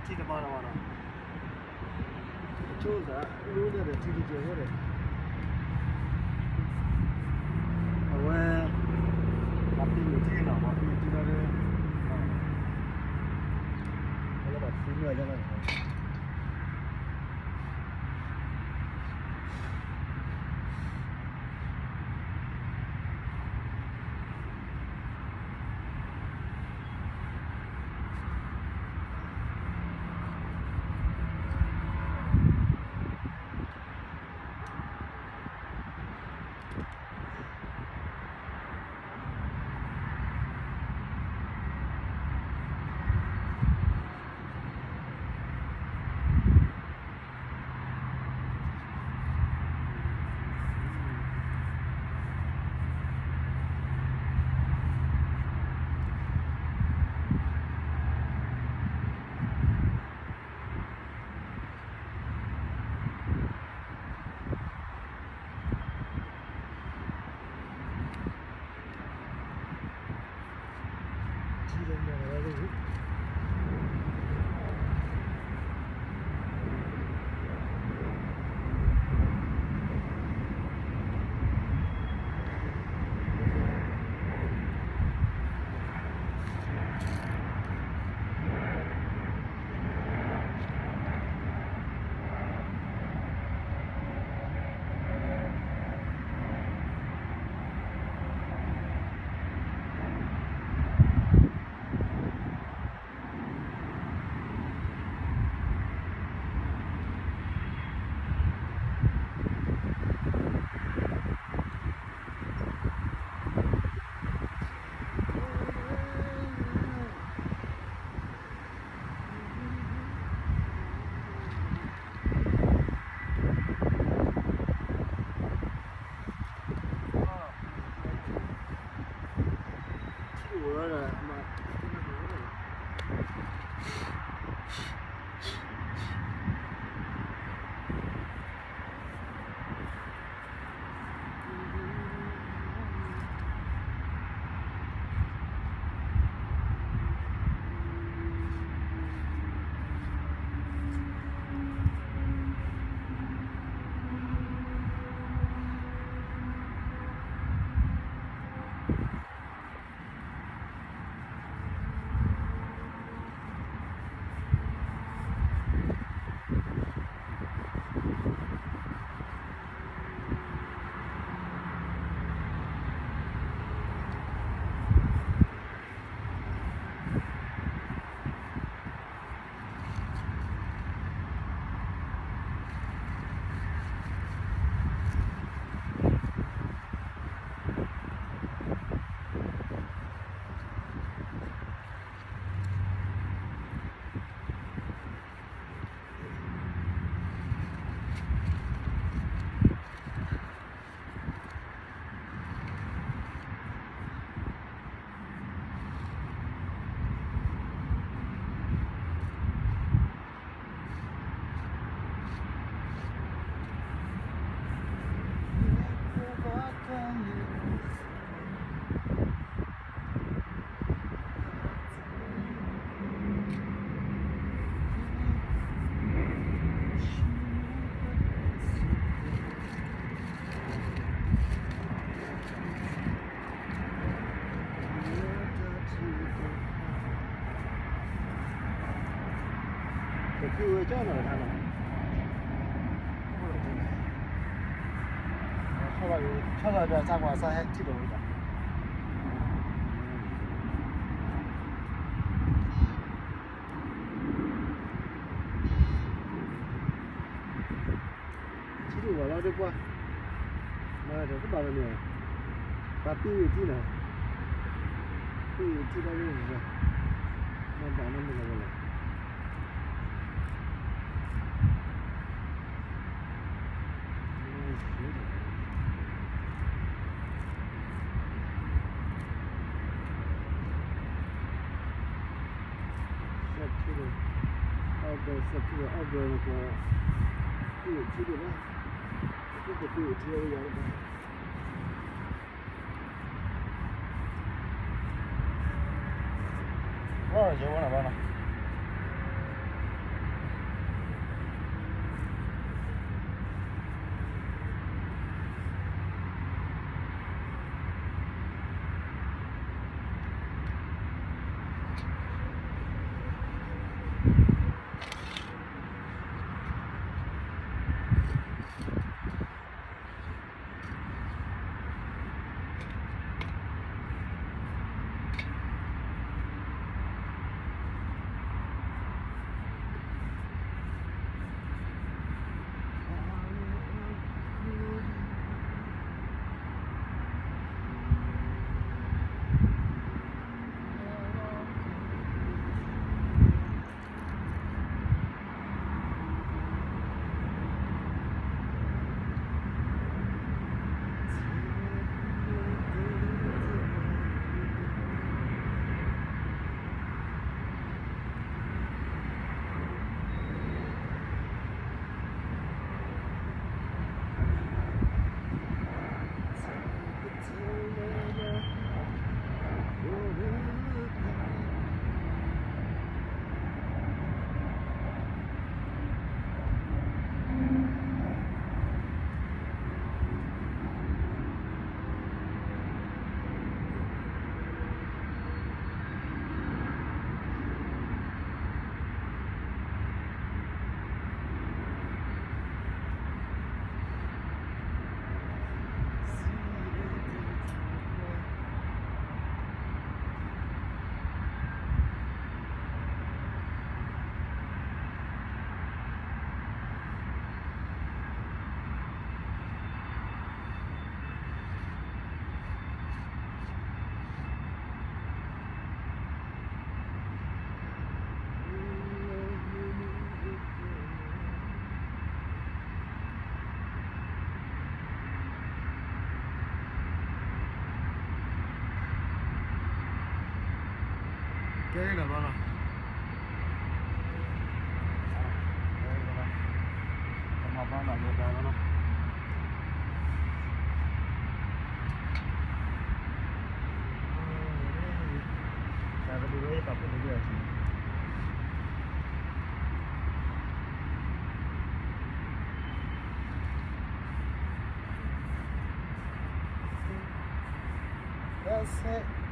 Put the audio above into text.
ထံတမၤလၢၤဘၣ်နီၤ, ကဆိသး အိၣ်လၢဒီးထံတကဲၤဝဲဒီး, အဝဲ ပှၤသံမုၢ်ထံနီၤ, ပှၤသံမုၢ်ထံလၢ အဝဲလၢပှၤသံမုၢ်အယါလီၤ. ပက့ၤဝဲကၠီနီၤတခါနီၤ, ဆီၣ်လီၤဒီးစၢ်ကွၢ်စၢ်ဟဲထံၣ်လိာ်ဝဲဒၣ်, ထံၣ်လိာ်ဝဲလီၤဒ်ပှၤ, မၤဒီးတဘၣ်လၢန့ၣ်, ပှၤပ့ၢ်ဝံၤထံၣ်နီၤ, ပ့ၢ်ဝံၤထံၣ်တၢ်ဂ့ၢ်န့ၣ်, မၤဘၣ်နီတမံၤလီၤဝဲလီၤ. စဲးပထ့ဘၢၣ်, အီၣ်ဘၢၣ်, စဲးပထ့ဘၢၣ်, အီၣ်ဘၢၣ်န့ၣ်ကီး, ပ့ၢ်ထံဒိၣ်ဘၣ်, ပ့ၢ်ထံအီၤဝဲယၤလၢဘၣ်, အီၣ်ယဲဝဲနီၤဘၣ်နီၤ. ကဲလီၤဘျီလီၤ, ကဲလီၤ, ကမၤဘၣ်လီၤလၢဒါလီၤနီၤ, တၢ်ကဒုးဝဲယပာ်ဖှိၣ်လၢယွၤထံ, ဘၣ်ဆဲး